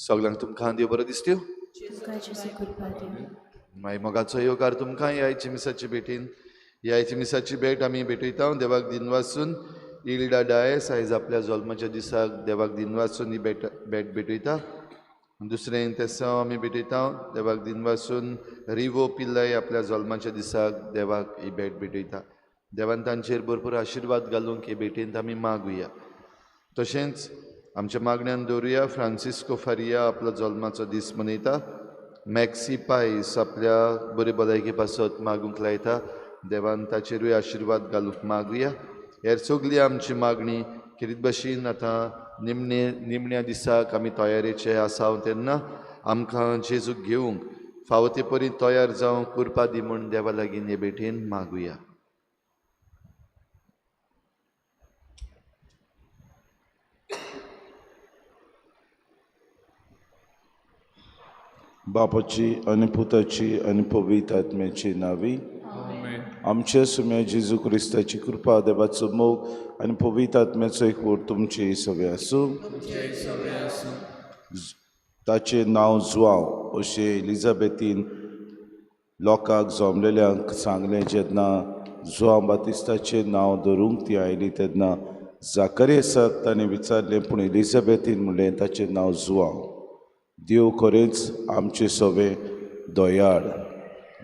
सगळ्यांक तुमकां देव बरो दिसत्यो. मागीर मोगाचो येवकार तुमकां ह्या आयच्या मिसाचे भेटीन. ह्या आयच्या मिसाची भेट आमी भेटयता देवाक दिनवासून. इल्डा डायस आयज आपल्या जल्माच्या दिसाक देवाक दिनवासून ही भेट भेट भेटयता. दुसरें तेसांव आमी भेटयता देवाक दिनवासून. रिवो पिल्लय आपल्या जल्माच्या दिसाक देवाक ही भेट भेटयता. देवान तांचेर भरपूर आशिर्वाद घालूंक हे भेटेंत आमी मागुया. तशेंच आमच्या मागण्यान दवरुया फ्रांसिस्को फारिया आपलो जल्माचो दीस मनयता. मॅक्सी पायस आपल्या बरे भलायके पासत मागूंक लायता. देवान ताचेरूय आशिर्वाद घालूंक मागुया. हेर सगळी आमची मागणी खेरीत भशेन आतां निमणे निमण्या दिसाक आमी तयारेचे आसा तेन्ना आमकां जेजूक घेवंक फावो ते परी तयार जावंक कृपा दी म्हूण देवा लागीं हे भेटेन मागुया. बापाची आनी पुताची आनी पवित्र आत्म्याची नावी. आमच्या सुम्या जेजू क्रिस्ताची कृपा, देवाचो मोग आनी पवित्र आत्म्याचो एकवट तुमचे सगळे आसूं. ताचें नांव जुआंव अशें एलिझाबेथीन लोकांक जमलेल्यांक सांगलें. जेन्ना जुआंव बातिस्ताचें नांव धरूंक ती आयली तेन्ना जाकरियासाक ताणें विचारलें, पूण एलिझाबेथीन म्हणलें ताचें नांव जुआंव. देव खरेंच आमचे सवे दयाळ.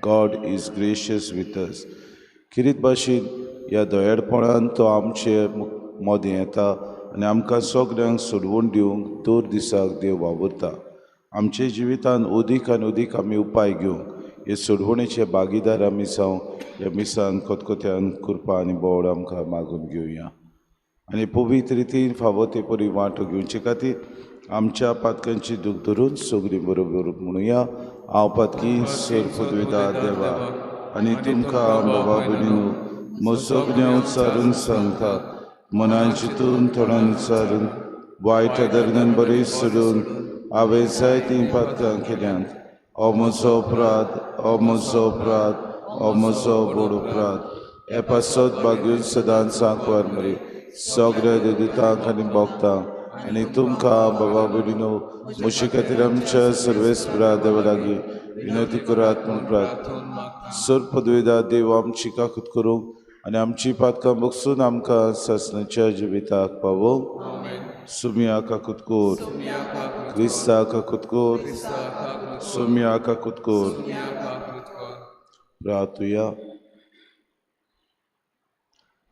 God is gracious with us. खेरीत भाशेन ह्या दयाळपणान तो आमचे मदें येता आनी आमकां सगल्यांक सोडवून दिवंक दर दिसाक देव वावुरता. आमच्या जिवितान अदीक आनी अदीक आमी उपाय घेवंक हे सोडवणेचे भागीदार आमी जावं ह्या मिसान खतखत्यान कृपा आनी बोड आमकां मागून घेवया आनी पवित्र रितीन फावो ते परी वांटो घेवचे खातीर आमच्या पातकांची दूख धरून सगळीं बरोबर म्हणुया. हांव पातकी सर पदवेदा देवा आनी तुमकां बाबा भयणीनो म्हजो गुन्यांव उच्चारून सांगता. मनान चिंतून तोंडान उच्चारून वायट आदरणान बरें सोडून हांवें जायतीं पातकां केल्यांत. हो म्हजो अपराध, हो म्हजो अपराध, हो म्हजो व्हड अपराध. हे पासत भाग्यून सदांच सांकवार मरे सगळ्या देवतांक आनी भोगतांक आनी तुमकां बाबा भयणीनो म्हजे खातीर आमच्या सर्वेस्परा देवा लागीं विनंती करात म्हूण प्रार्थना. सर पदवेदा देव आमची काकूत करूंक आनी आमची पातकां बगसून आमकां सासणाच्या जिविताक पावोवंक. सुमिया काकूत कोर, क्रिस्ता काकूत कोर, सुमिया काकूत कोर. प्रार्थुया.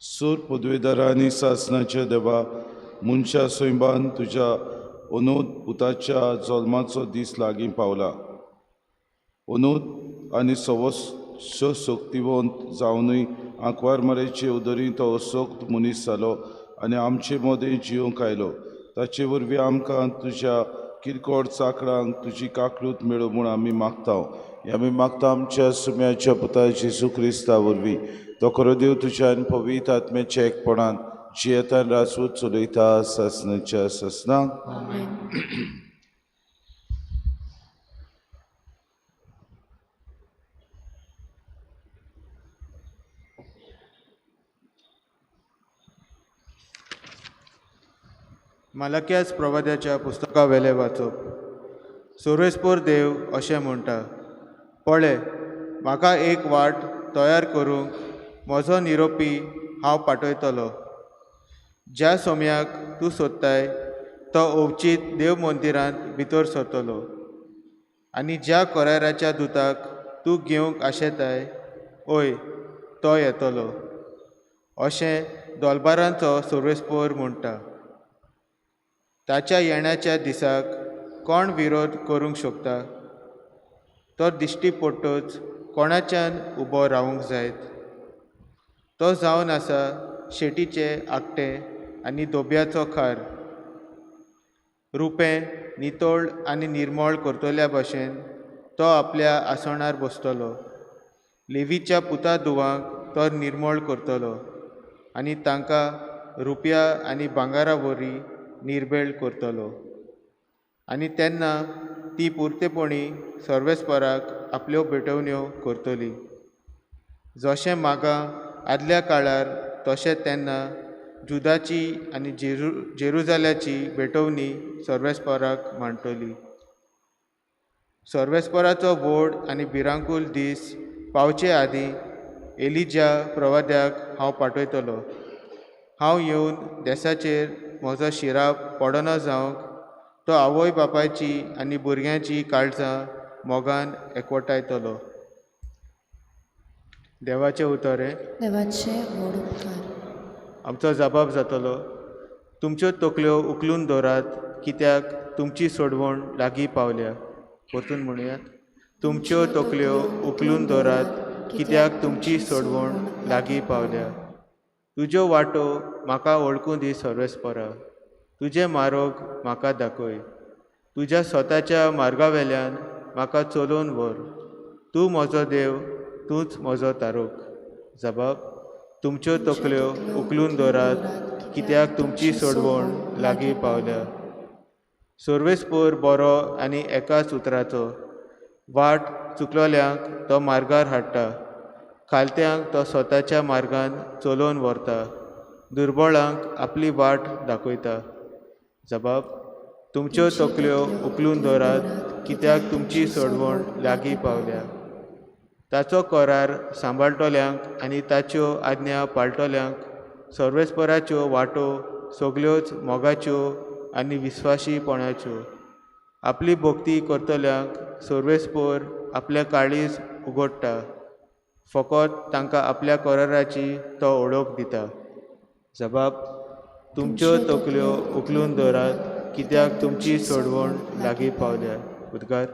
सूर पदवेदारा आनी सासणाच्या देवा, मनशा सैमान तुज्या अनूत पुताच्या जल्माचो दीस लागीं पावला. अनूत आनी सवस शक्तिवंत जावनूय आंकवार मारेचे उदरी तो असक्त मनीस जालो आनी आमचे मदें जिवंक आयलो. ताचे वरवीं आमकां तुज्या किरकोळ चाकडांक तुजी काकळूत मेळूं म्हूण आमी मागता. हे आमी मागता आमच्या सुम्याच्या पुता जेजू क्रिस्ता वरवीं. तो खरो देव तुज्या आनी पवित्र आत्म्याच्या एकपणान जियेतान राजवट चलयता सासणाच्या सासणाक. मालक्यास प्रवाद्याच्या पुस्तका वेलें वाचप. सोरेस्पोर देव अशें म्हणटा, पळय म्हाका एक वाट तयार करूंक म्हजो निरोपी हांव पाठयतलो. ज्या सोम्याक तूं सोदताय तो अवचीत देव मंदिरांत भितर सरतलो आनी ज्या कराराच्या दुताक तूं घेवंक आशेताय, ओय तो येतलो, अशें दोलबारांचो सर्वेस्पोर म्हणटा. ताच्या येण्याच्या दिसाक कोण विरोध करूंक शकता? तो दिश्टी पडटच कोणाच्यान उबो रावूंक जायत? तो जावन आसा शेटीचें आकटें आनी धोब्याचो खार. रुपें नितळ आनी निर्मळ करतल्या भशेन तो आपल्या आसणार बसतलो. लेवीच्या पुता धुवांक तो निर्मळ करतलो आनी तांकां रुपया आनी भांगरा वरी निर्बेळ करतलो. आनी तेन्ना ती पुरतेपणी सर्वेस्पराक आपल्यो भेटवण्यो करतली. जशें मागां आदल्या काळार तशें तेन्ना जुदाची आनी जेरुजाल्याची भेटवणी सर्वेस्पराक मांडटली. सर्वेस्पराचो व्हड आनी भिरांकूळ दीस पावचे आदीं एलिजा प्रवाद्याक हांव पाठयतलो. हांव येवन देसाचेर म्हजो शिराप पडना जावंक तो आवय बापायची आनी भुरग्यांची काळजां मोगान एकवटायतलो. देवाचें उतर हें. देवाचें व्हड उपकार. आमचो जबाब जातलो, तुमच्यो तकल्यो उखलून दवरात, कित्याक तुमची सोडवण लागीं पावल्या. परतून म्हणुया, तुमच्यो तकल्यो उखलून दवरात, कित्याक तुमची सोडवण लागीं पावल्या. तुज्यो वाटो म्हाका वळखूं दी सर्वेस्परा, तुजें मार्ग म्हाका दाखय. तुज्या स्वताच्या मार्गावेल्यान म्हाका चलोवन व्हर. तूं म्हजो देव, तूंच म्हजो तारोक. जबाब, तुमच्यो तकल्यो उखलून दवरात, कित्याक तुमची सोडवण लागीं पावल्या. सर्वेस्पोर बरो आनी एकाच उतराचो, वाट चुकलोल्यांक तो मार्गार हाडटा, खालत्यांक तो स्वताच्या मार्गान चलोवन व्हरता, दुर्बळांक आपली वाट दाखयता. जबाब, तुमच्यो तकल्यो उखलून दवरात, कित्याक तुमची सोडवण लागीं पावल्या. ताचो करार सांबाळटल्यांक आनी ताच्यो आज्ञा पाळटल्यांक सर्वेस्पराच्यो वाटो सगल्योच मोगाच्यो आनी विस्वाशीपणाच्यो. आपली भक्ती करतल्यांक सर्वेस्पोर आपल्या काळीज उगडटा, फकत तांकां आपल्या कराराची तो ओळख दिता. जबाब, तुमच्यो तकल्यो उखलून दवरात, कित्याक तुमची सोडवण लागीं पावल्या. उद्गार.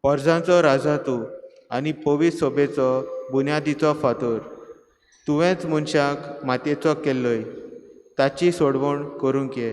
पोरजांचो राजा तूं आनी पवित्र सोबेचो बुन्यादीचो फातर. तुवेंच मनशाक मातयेचो केल्लोय, ताची सोडवण करूंक ये.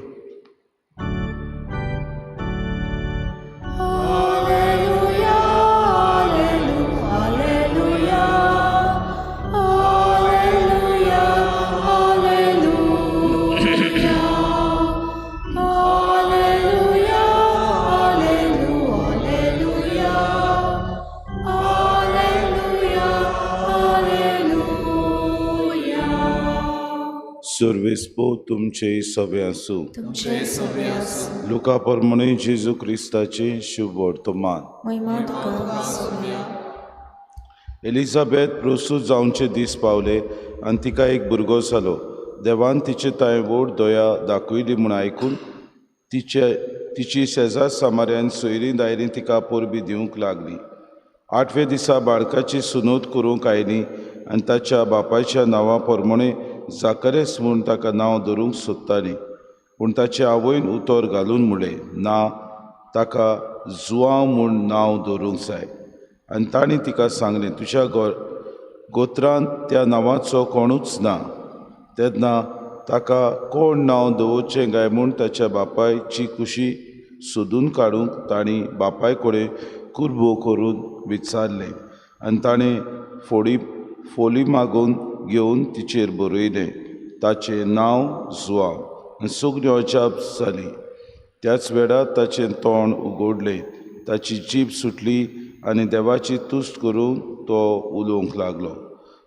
सर्वेस्पो तुमचे सवे आसूं. लुका प्रमाणे जेजू क्रिस्ताचे शुभ वर्तमान. एलिझाबेथ प्रसूत जावचे दीस पावले आनी तिका एक भुरगो जालो. देवान तिचे तांय व्हड दया दाखयली म्हूण आयकून तिची शेजार सामाऱ्यान सोयरीं दायरीं तिका परबी दिवंक लागली. आठव्या दिसा बाळकाची सुनोत करूंक आयली आनी ताच्या बापायच्या नांवा प्रमाणे जाकरेस म्हूण ताका नांव धरूंक सोदताली. पूण ताचे आवयन उतर घालून म्हणलें, ना, ताका जुआंव म्हूण नांव धरूंक जाय. आनी तांणी तिका सांगलें, तुज्या गोत्रांत त्या नांवाचो कोणूच ना. तेन्ना ताका कोण नांव दवरचें काय म्हूण ताच्या बापायची खुशी सोदून काडूंक तांणी बापाय कडेन कुरबो करून विचारलें. आनी ताणें फोली मागून घेवन तिचेर बरयलें, ताचें नांव जुआंव. आनी सगळीं अजाप जाली. त्याच वेळार ताचें तोंड उगडलें, ताची जीब सुटली आनी देवाची तुस्त करून तो उलोवंक लागलो.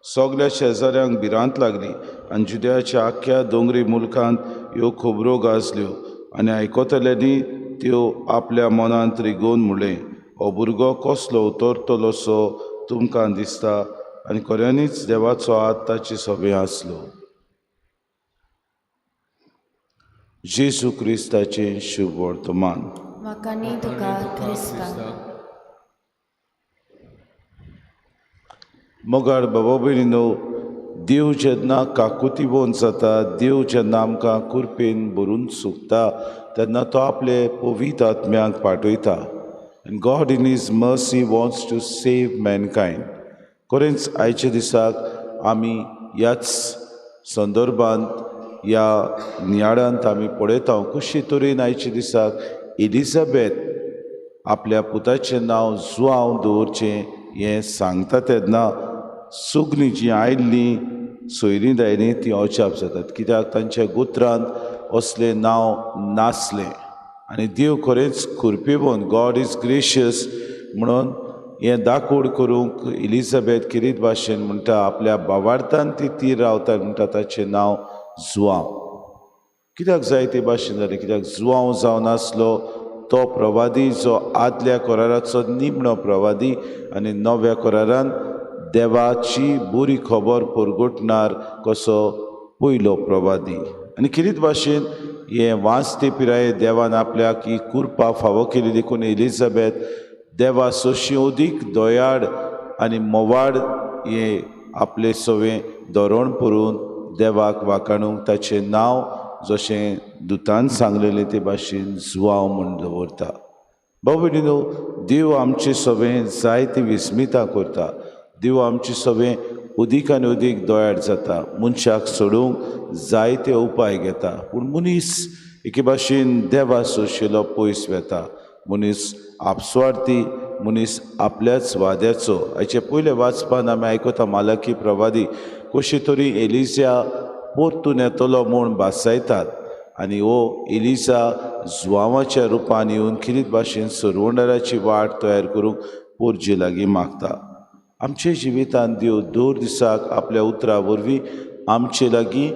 सगल्या शेजाऱ्यांक भिरांत लागली आनी जुद्याच्या आख्ख्या दोंगरी मुलखांत ह्यो खबरो गाजल्यो आनी आयकतल्यांनी त्यो आपल्या मनांत रिगोवन म्हणलें, हो भुरगो कसलो उतरतलोसो तुमकां दिसता. आनी खऱ्यांनीच देवाचो हात ताचे सभे आसलो. जेजू क्रिस्ताचें शुभ वर्तमान. वाकांनी तुका क्रिस्ता. मोगाळ बाबा भयणीनो, देव जेन्ना काकुतीबोन जाता, देव जेन्ना आमकां कुरपेन भरून सुकता तेन्ना तो आपले पवित्र आत्म्यांक पाठयता. And God in his mercy wants to save mankind. खरेंच आयच्या दिसाक आमी ह्याच संदर्भांत ह्या नियाळांत आमी पळयता कशे तरेन आयच्या दिसाक एलिझाबेथ आपल्या पुताचें नांव जुआंव दवरचें हें सांगता तेन्ना सगळीं जीं आयिल्लीं सोयरीं दायरीं तीं अजाप जातात, कित्याक तांच्या गोत्रांत असलें नांव नासलें. आनी देव खरेंच खुरपेवन, गॉड is gracious म्हणून हें दाखोड करूंक एलिझाबेथ किरीत भाशेन म्हणटा, आपल्या बावार्थान ती तीर रावता म्हणटा ताचें नांव जुआंव. कित्याक जाय ते भाशेन जालें? कित्याक जुआंव जावन आसलो तो प्रवादी जो आदल्या कराराचो निमणो प्रवादी आनी नव्या करारान देवाची बरी खबर परगटणार कसो पयलो प्रवादी. आनी किरीत भाशेन हे वांचते पिराये देवान आपल्याक ही कुरपा फावो केली देखून एलिझाबेथ देवा सोशी अदीक दयाळ आनी मोवाड हे आपले सवें धोरण पुरून देवाक वाखाणूंक ताचें नांव जशें दुतान सांगलेलें ते भाशेन जुआंव म्हूण दवरता. भाव भयणीनो, देव आमचे सवें जायती विस्मितां करता. देव आमचे सवें अदीक आनी अदीक दयाळ जाता, मनशाक सोडूंक जायते उपाय घेता, पूण मनीस एके भाशेन देवा सोंशिलो पयस वेता. मनीस आपस्वार्थी, मनीस आपल्याच वाद्याचो. हाचे पयले वाचपान आमी आयकता मालाकी प्रवादी कशे तरी एलिजा परतून येतलो म्हूण भासायतात आनी हो एलिजा जुआंवाच्या रुपान येवन किरीत भाशेन सरवंडराची वाट तयार करूंक पोरजे लागीं मागता. आमच्या जिवितांत देव दर दिसाक आपल्या उतरा वरवीं आमचे लागीं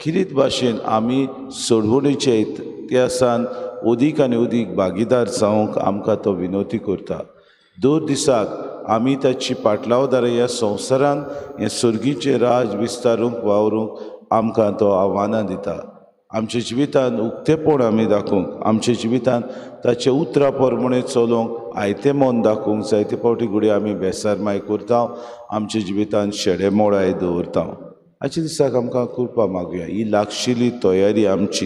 किरीत भाशेन आमी सोडवणीच्या इतिहासान अदीक आनी अदीक भागीदार जावंक आमकां तो विनवती करता. दर दिसाक आमी ताची पाटलावदारां ह्या संवसारांत हें सर्गीचें राज विस्तारूंक वावरूंक आमकां तो आव्हानां दिता. आमच्या जिवितांत उक्तेपण आमी दाखोवंक, आमच्या जिवितांत ताचे उतरां प्रमाणे चलोवंक आयतें मन दाखोवंक जायते फावटी घडये आमी बेसारमाय करता, आमच्या जिवितांत शेडे मोडाय दवरता. आयच्या दिसाक आमकां कृपा मागुया. ही लागशिल्ली तयारी आमची.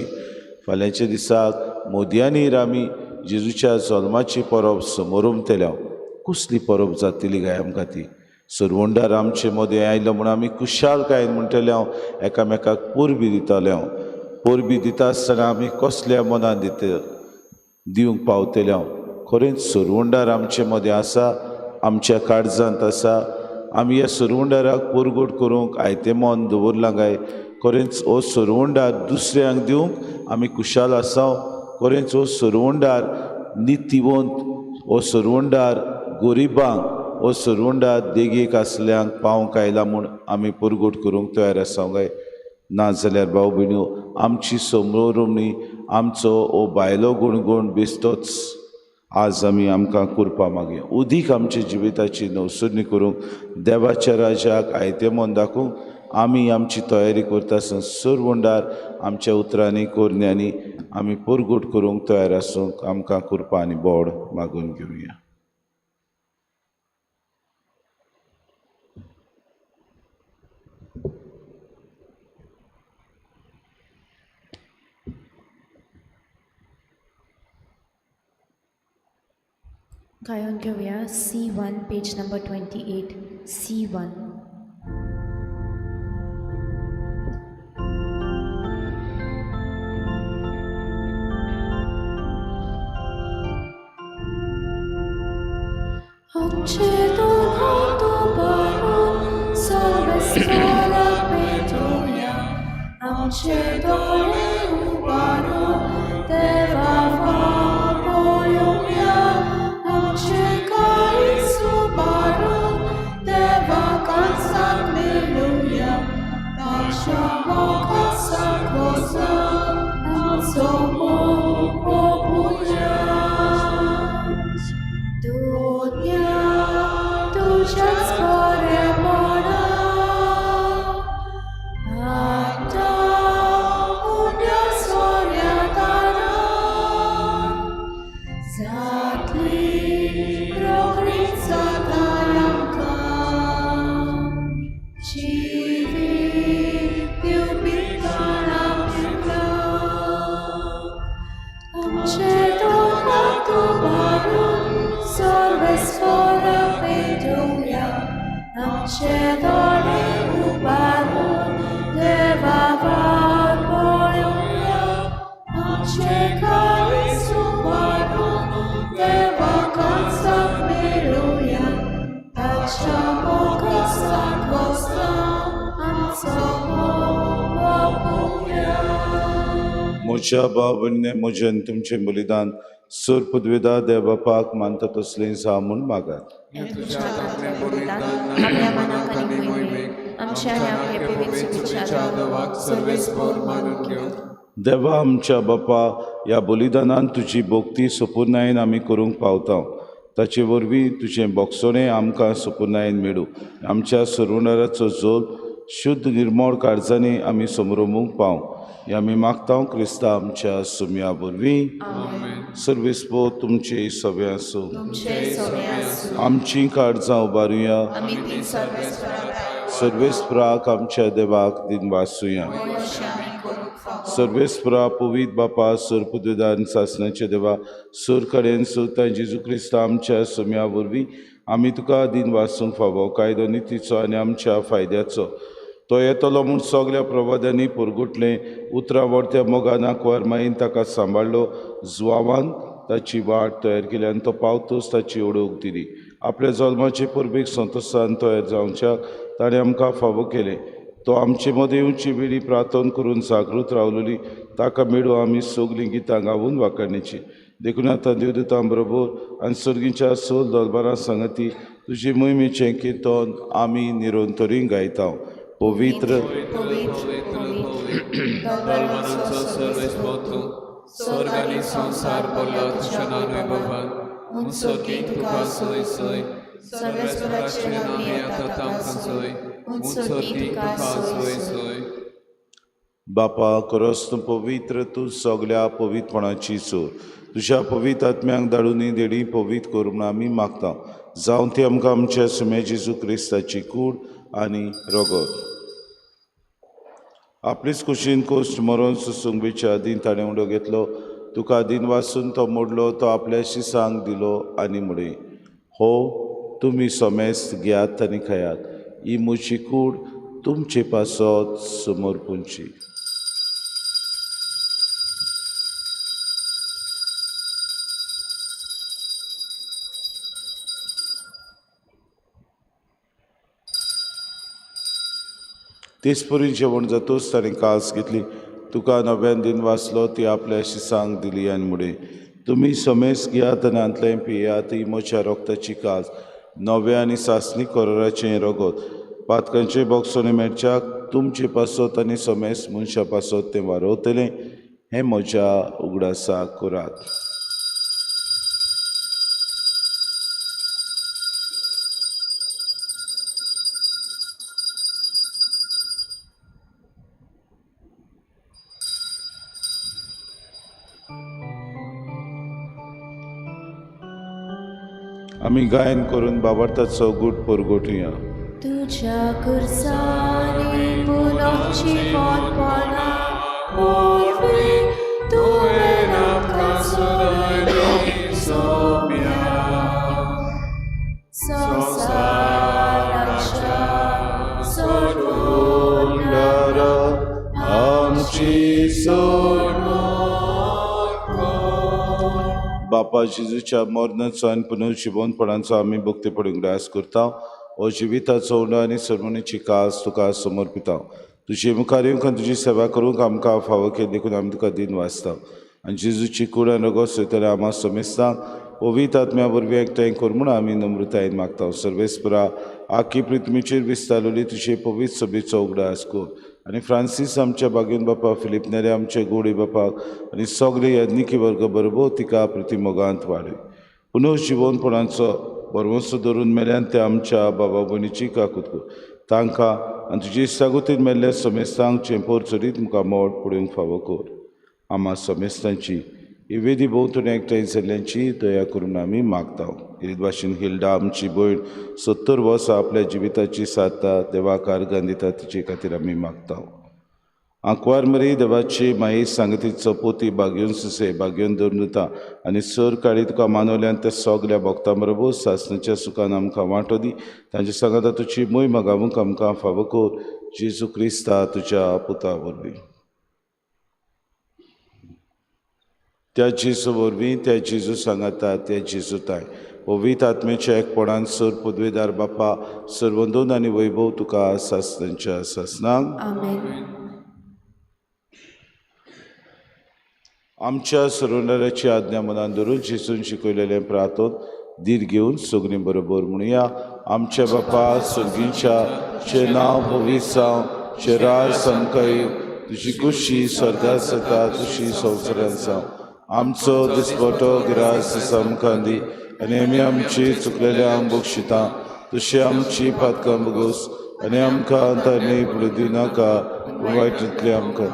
फाल्यांच्या दिसाक मोदयांनी आमी जेजूच्या जल्माची परब समोरमतल्या. कसली परब जातली काय आमकां ती? सरवंडार आमचे मदें आयलो म्हूण आमी खुशालकायेन म्हणटले हांव, एकामेकाक परबी दिताले हांव. परबी दिता आसतना आमी कसल्या मनान दिता दिवंक पावतले हांव? खरेंच सरवंडार आमचे मदें आसा, आमच्या काळजांत आसा. आमी ह्या सरवंडाराक परगट करूंक आयतें मन दवरलां काय? खरेंच हो सरवंडार दुसऱ्यांक दिवंक आमी खुशाल आसा. खरेंच हो सरवंडार नितीवंत, हो सरवंडार गरिबांक, हो सरवंडार देगेक आसल्यांक पावंक आयला म्हूण आमी परगट करूंक तयार आसा काय? ना जाल्यार भाव भयण्यो, आमची समोरमणी, आमचो हो भायलो गुणगुण बेश्टोच. आज आमी आमकां कुरपा मागया, अदीक आमच्या जिविताची नवसरणी करूंक देवाच्या राजाक आयतें मन दाखोवंक आमी आमची तयारी करता आसतना सरवंडार आमच्या उतरांनी करण्यांनी आमी परगट करूंक तयार आसूंक आमकां कुरपा आनी बोड मागून घेवया. गायन घेवया C1 page number 28 C1. आमचे दोळे उबारून देवा म्हज्या भाव भयणीने म्हजें आनी तुमचें बलिदान सोर पुदवेदा देव बापाक मानता तसलें जावं म्हूण मागात. तुझ्या हातांतलें बलिदान आपल्या मनाक आनी मोहिमेक आमच्या ह्या पवित्र शुभेच्छा देवाक सर्वेस्पोर मानून घेवं. देवा आमच्या बापा, ह्या बलिदानान तुजी भक्ती सपुर्णायेन आमी करूंक पावता. ताचे वरवीं तुजें बोगसणें आमकां सपुर्णायेन मेळूं. आमच्या सरवणाराचो जोल शुद्ध निर्मळ काळजांनी आमी समरमूंक पावं. हें आमी मागता क्रिस्ता आमच्या सुम्या वरवीं. सर्वेस्पोर तुमचे सगळे आसूं. आमची काळजां उबारुया. सर्वेस्पराक आमच्या देवाक दिनवासुया. सर्वेस्परा पवित्र बापा, सोर पुदुदान सासणाचे देवा, सोर कडेन सोदता जेजू क्रिस्ता आमच्या सोम्या वरवीं आमी तुका दिनवासूंक फावो. कायदो नितीचो आनी आमच्या फायद्याचो तो येतलो म्हूण सगल्या प्रवाद्यांनी पुरगुटलें उतरां व्हडत्या मोगान आंकवार मायेन ताका सांबाळ्ळो. जुवावान ताची वाट तयार केली आनी तो पावतूच ताची ओडूक दिली. आपल्या जल्माचे परबेक संतोशान तयार जावच्याक ताणें आमकां फावो केलें. तो आमचे मदें येवची वेळी प्रार्थना करून जागृत रावलोली ताका मेळूं आमी सगलीं गितां गावून वाखाणीची. देखून आतां देवदूतां बरोबर आनी सर्गीच्या सोल दरबारां सांगती तुजी मोहिमेचें किर्तन आमी निरंतरी गायता. पवित्र दरबारांचो सर्वेस्पोर तूं, स्वर्ग आनी संवसार भरला तुज्या नांवान बाबा, म्हूण सर्गीक तुका सोय सोय. सर्वेस्पराचें नांव येता तांकां सोय, म्हूण सर्गीक तुका सोय सोय. बापा, खरोच तूं पवित्र, तूं सगल्या पवित्रपणाची चोर. तुज्या पवित्र आत्म्यांक धाडून देडी पवित्र कर म्हूण आमी मागता. जावं ती आमकां आमच्या सुम्या जेजू क्रिस्ताची कूड आनी रगत. आपलीच कुशीन कोश्ट मरोन सोसूंक वेच्या आदीं ताणें उडो घेतलो. तुका दिनवासून तो मोडलो. तो आपल्या शिसांक दिलो आनी म्हणलें, हो तुमी समेस्त घेयात आनी खायात. ही म्हजी कूड तुमचे पासत समर्पूंची. तेच परी जेवण जातूच ताणें कास घेतली. तुका नव्यान दिन वाचलो. ती आपल्या शिसांक दिली आनी म्हणलें, तुमी समेस्त घेयात आनी हांतलें पियात. ही म्हज्या रोगताची कास, नव्या आनी सासणी कराराचें रगत. पातकांचें बोगसणें मेळच्याक तुमचे पासत आनी समेस्त मनशां पासत तें वारवतलें. हें म्हज्या उगडासाक करात. आमी गायन करून बाबार्थाचो गूट परगटुया. तुझ्या खुर्सांनी पुनर्जीवनपणा वरवीं तुवें आमकां सोडयलो सोम्या संवसाराच्या सोडून आमची सोड. बापा, जेजूच्या मरणाचो आनी पुनर्जिवनपणाचो आमी भक्तीपणी उगडास करता. हो जिविताचो उंडो आनी सरमणीची कास तुका समर्पिता. तुजे मुखार येवंक आनी तुजी सेवा करूंक आमकां फावो केली देखून आमी तुका दिन वाचता. आनी जेजूची कूड आनी रगत सोयतल्या आमा समेस्तांक पवित्र आत्म्या वरवीं एकठांय कर म्हूण आमी नम्रतायेन मागता. सर्वेस्परा, आखी पृथ्वीचेर विस्तारलेली तुजे पवित्र सभेचो उगडास कर आनी फ्रांसीस आमच्या बागेन बापा, फिलीप नेरे आमचे गोडी बापाक आनी सगळे याज्ञिकी वर्ग बरोबर तिका प्रतिमोगांत वाडय. पुनर्जिवनपणाचो भरवंसो धरून मेल्यान ते आमच्या बाबा भयणीची काकूत कर. तांकां आनी तुजे इश्टागतीन मेल्ल्या समेस्तांक चेंपोर चडीत मुखार मोड पळोवंक फावो कर. आमा समेस्तांची ही वेदी भोंवतणी एकठांय जाल्ल्यांची दया करून आमी मागता. हेच भाशेन हिल्डा आमची भयण 70 वर्सां आपल्या जिविताची साथा देवाक अर्गां दिता तिचे खातीर आमी मागता. आंकवार मरी देवाची माई सांगतीचो पोती बागेवन सुसे बागेवन धरून दिता आनी सर काळी तुका मानवल्यान त्या सगल्या भक्तां बरोबर सासणाच्या सुखान आमकां वांटो दी. तांचे सांगाता तुजी मोहिमा गावूंक आमकां फावो कर. जेजू क्रिस्ता तुज्या पुता वरवीं. त्या जेजू वरवीं, त्या जेजू सांगाता, त्या जेजू ताय पवित्र आत्म्याच्या एकपणान सर पदवेदार बापा, सर्वंदोन आनी वैभव तुका सासणाच्या सासणाक. आमेन. आमच्या सरुंडराची आज्ञा मनान धरून जेजून शिकयलेलें प्रार्थोन धीर घेवन सगळीं बरोबर म्हणुया. आमच्या बापा सर्गीच्या, तुजें नांव पवित्र जावं, तुजें राज आमकां येवं, तुजी खुशी स्वर्गात जाता तशी संवसारांत जावं. आमचो दिसपटो ग्रास आमकां दी आनी आमी आमची चुकलेल्यांक बक्षिता तशी आमची पातकां बगोस आनी आमकां तांणी फुडें दिवनाका, पूण वायटांतले आमकां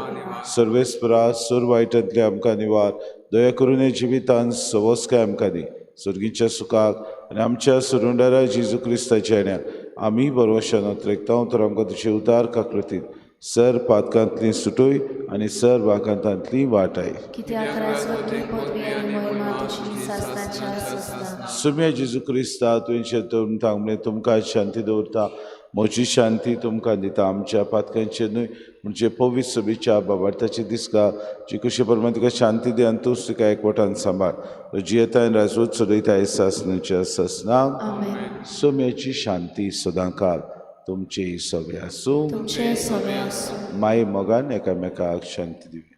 सर्वेस्परा सोर वायटांतले आमकां निवार. दया करून हे जिवितान सवस्काय आमकां दी, सर्गीच्या सुखाक आनी आमच्या सुरुंडारा जेजू क्रिस्ताच्या येण्याक आमी बरोवशान अत्रेकता. तर आमकां तुजे उदार काकृतीन सर पातकांतली सुटूय आनी सर वाकांतांतली वाटाय. कित्याक राजवटी पदवी आनी महिमा तुजी सासणाच्या सासणाक. सुम्या जेजू क्रिस्ता, तुवें तुमकां म्हणलें तुमकां शांती दवरता, म्हजी शांती तुमकां दिता. आमच्या पातकांचेर न्हय म्हणजे पवित्र सभेच्या बाबार्थाची दिसका जी कशी प्रमाण तुका शांती दी आनी तूंच तुका एकवटान सांबाळ. जियेता राजवत चलयता सासणाच्या सासणाक. आमेन. सोम्याची शांती सदांकाल तुमची सगळे आसूं. तुमचे सगळे आसूं. माई मोगान एकामेकाक शांती दिवया.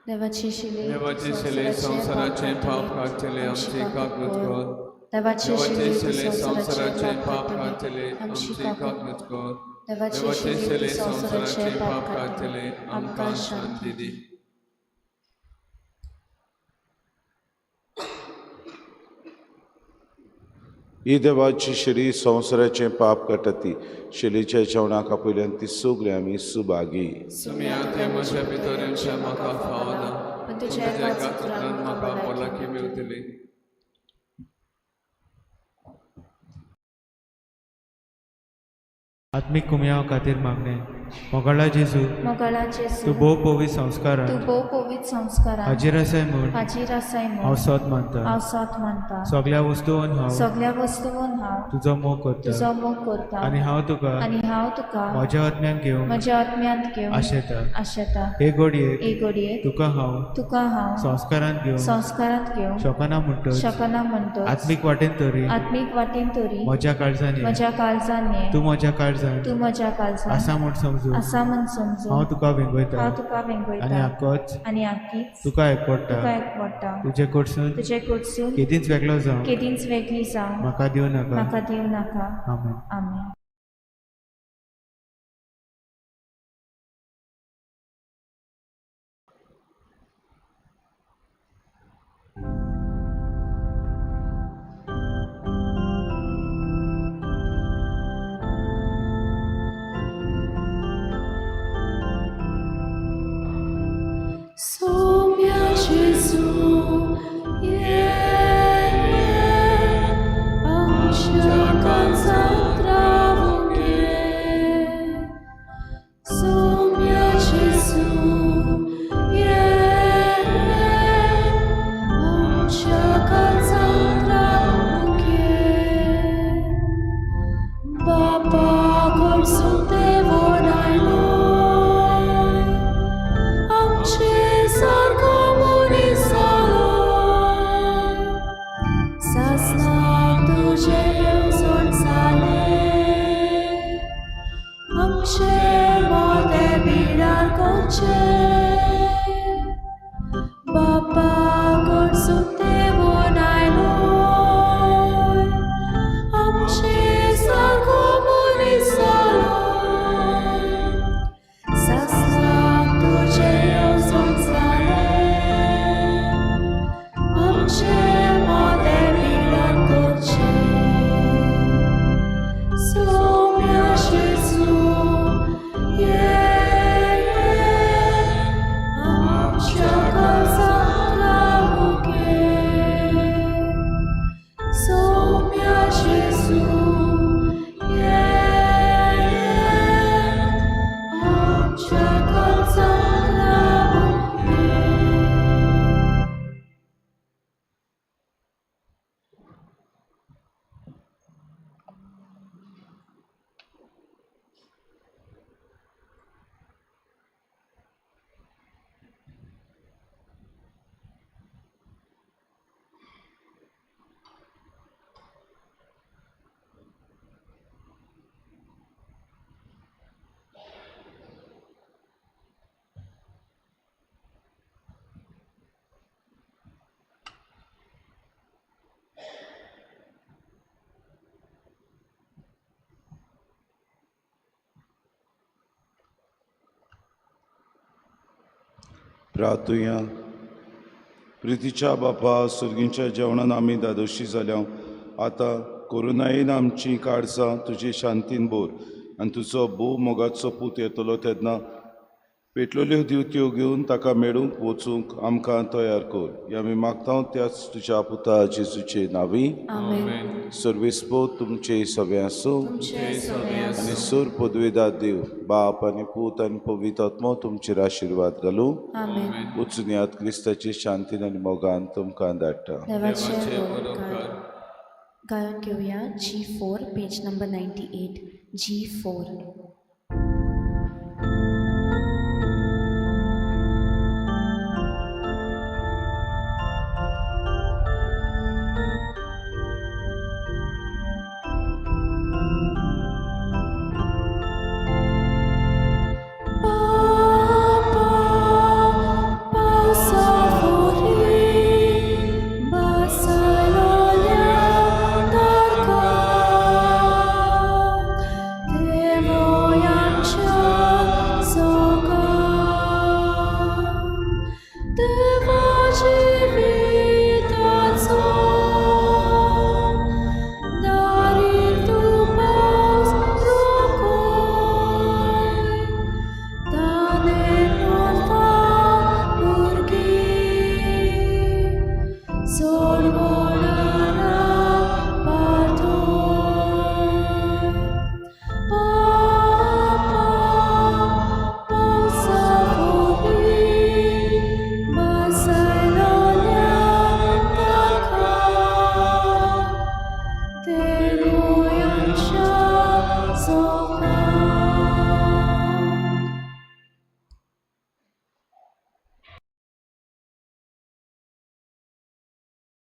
देवाची शिले देवाचे शिले संवसाराचें पाप काडटले, आमची काकूत कर. देवाचे देवाचे शिले शिले संवसाराचें पाप काडटले, आमची काकूत कर. देवाचे देवाचे शिले शिले संवसाराचें संवसाराचें पाप पाप काडटले, काडटले, आमकां आमकां शांती शांती दी. ही देवाची शिरी संवसाराचें पाप काडटा ती शिलीच्या जेवणाक आपयल्यान ती सगळीं आमी सुभागी. तुमी आतां म्हज्या भितर येवचें म्हाका फावना, पण पूण तुज्या तुज्या एका एका उतरान उतरान म्हाका म्हाका भलायकी भलायकी मेवतली. आत्मीक कुमयाव खातीर मागणें. मोगाळा जेजू, मोगाळा तूं जेजू, भोव पवित्र तूं संस्कारान भोव पवित्र संस्कारान हाजीर आसाय म्हूण हाजीर आसाय हांव म्हूण सोद मानता. हांव सोद मानता. सगळ्या वस्तून हांव सगळ्या वस्तून हांव तुजो मोग करता तुजो मोग करता आनी हांव तुका आनी हांव तुका म्हज्या आत्म्यान घेवंक म्हज्या आत्म्यांत घेवन आशेता. आशेता. हे घडयेक हे घडयेक तुका हांव तुका हांव संस्कारान घेवंक संस्कारांत घेवंक शकना म्हणटच शकना म्हणटच आत्मीक वाटेन तरी आत्मीक वाटेन तरी म्हज्या काळजान ये. म्हज्या काळजान ये. तूं म्हज्या काळजान तूं म्हज्या काळजान आसा म्हूण समजून आसा म्हूण समजून हांव तुका वेंगयता हांव तुका आनी वेंगयता आकोच आनी आकीच तुका एकवटा. तुका एकवटा. तुजे कडसून तुजे कडसून केदींच वेगळो जावं केदींच वेगळी जावं म्हाका दिवं नाका. म्हाका दिवं नाका. आमेन. आमेन. Somia Gesù, आमच्या काळजांत रावूंक ये. Somia Gesù, आमच्या काळजांत रावूंक ये. बापा कडसून देवून आयलोय, आमचे सारको मनीस जालोय. सासणाक तुजें येवजण जालें, आमचे मोदें पिडार करचें. बापा कडसून देवून आयलोय, आमचे सारको मनीस जालोय. प्रातुया. प्रितीच्या बापा, सुर्गींच्या जेवणान आमी दादोशी जाल्या. आतां कोरोनायेन आमची काळजां तुजी शांतीन भर आनी तुजो भोव मोगाचो पूत येतलो तेन्ना पेटलेल्यो दिवत्यो घेवन ताका मेळूंक वचूंक आमकां तयार कर. हे आमी मागता त्याच तुज्या पुता जेजूचे नांवी. आमेन. सर्वेस्पोत तुमचे सगळे आसूं. तुमचे सगळे आनी सूर पदवेदार देव बाप आनी पूत आनी पवित्र आत्मो तुमचेर आशिर्वाद घालूं. आमेन. वचून यात, क्रिस्ताची शांतीन आनी मोगान तुमकां धाडटा. देवाचे उपकार. गायन घेवया G 4, page number 98, G 4.